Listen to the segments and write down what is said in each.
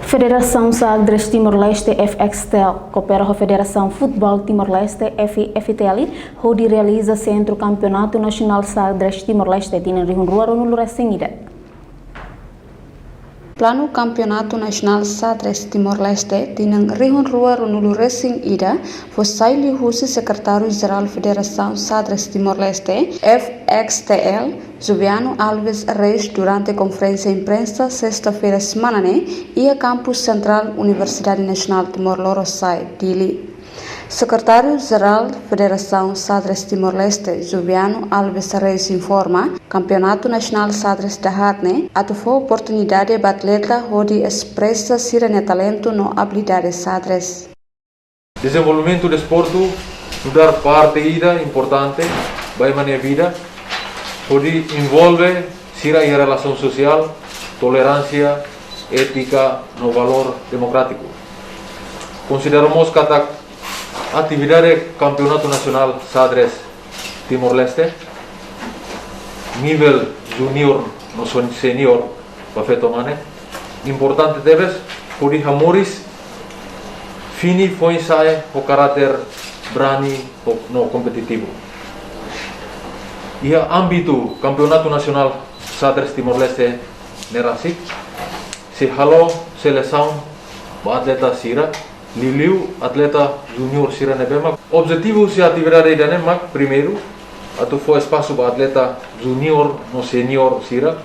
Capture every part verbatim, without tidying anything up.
Federasaun Xadrez Timor-Leste, F X T L, koopera ho Federasaun Futeból Timor-Leste, F F T L, hodi realiza Sentru Kampeonatu Nasionál Xadrez Timor-Leste tinan rihun rua ruanulu resin ida. Planu Kampeonatu Nasionál Xadrez Timor-Leste tinan rihun rua ruanulu resin ida fó sai liuhusi Sekretáriu Jerál Federasaun Xadrez Timor-Leste, F X T L, Joviano Alves Reis durante konferénsia imprensa sesta-feira semana ne'e, iha kampus sentrál Universidade Nasionál Timor Lorosa'e, Dili. Sekretáriu Jerál Federasaun Xadrez Timor-Leste, Joviano Alves Reis informa, Kampeonatu Nasionál Xadrez dahaat ne'e atu fó oportunidade ba atleta hodi espresa sira-nia talentu no abilidade xadrez. Dezenvolvimentu desportu nu'udar parte ida importante ba ema nia vida, hodi envolve sira iha relasaun sosiál, toleránsia, étika no valór demokrátiku. Konsidera mós katak atividade Kampeonatu Nasionál Xadrez Timor-Leste, nivel juniór no sen-, seniór, ba feto mane, importante tebes hodi hamoris fini foin-sa'e ho karáter brani ho, no kompetitivu. Iha ámbitu Kampeonatu Nasionál Xadrez Timor-Leste ne'e rasik, sei halo selesaun ba atleta sira, liuliu atleta juniór sira ne'ebé mak. Objetivu husi atividade ida-ne'e mak, primeiru, atu fó espasu ba atleta juniór no seniór sira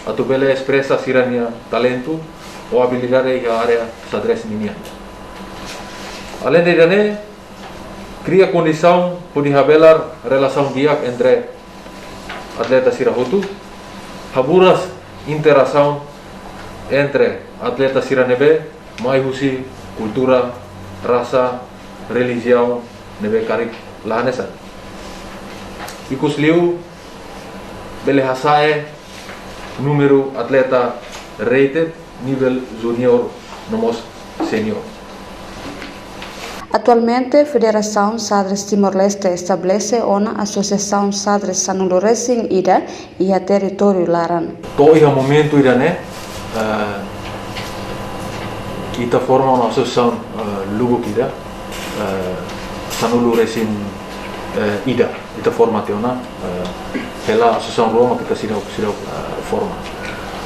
atu bele espresa sira-nia talentu ou abilidade iha área xadrez ninian. Aleinde ida-ne'e, kria kondisaun hodi habelar relasaun di'ak entre atleta sira hotu, haburas interasaun entre atleta sira ne'ebé mai husi kultura, rasa, relijiaun ne'ebé karik la hanesan. Ikusliu bele hasa'e númeru atleta rated nivel juniór no mós seniór. Atualmente, Federasaun Xadrez Timor-Leste estabelese ona Asosiasaun Xadrez sanulu resin ida iha territóriu laran. To'o iha momentu ida-ne'e, eh, ita forma ona asosiasaun, eh, lubuk ida, eh, sanulu resin, eh, ida. Ita forma tiha ona, eh, hela asosiasaun rua mak ita seidauk, seidauk, eh, forma.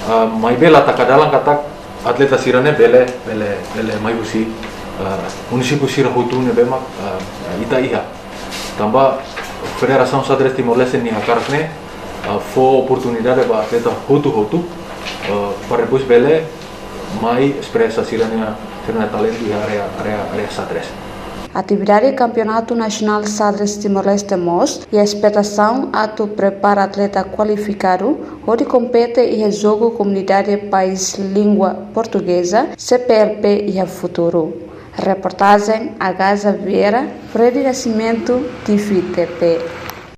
Eh, maibé la taka dalan katak atleta sira-ne'e bele, bele, bele mai husi, eh, munisípiu sira hotu ne'ebé mak, eh, ita iha. Tanba Federasaun Xadrez Timor-Leste nia hakarak ne'e, eh, fó oportunidade ba atleta hotu-hotu, eh, para depois bele mai espresa sira-nia, sira-nia talentu iha área, área, área xadrez. Atividade Kampeonatu Nasionál Xadrez Timor-Leste mós iha espetasaun atu prepara atleta kualifikadu hodi kompete iha Jogu Komunidade País Língua Portugeza, C P L P, iha futuru. Reportajen Agaza Vieira, Freddy Nascimento, T V T P.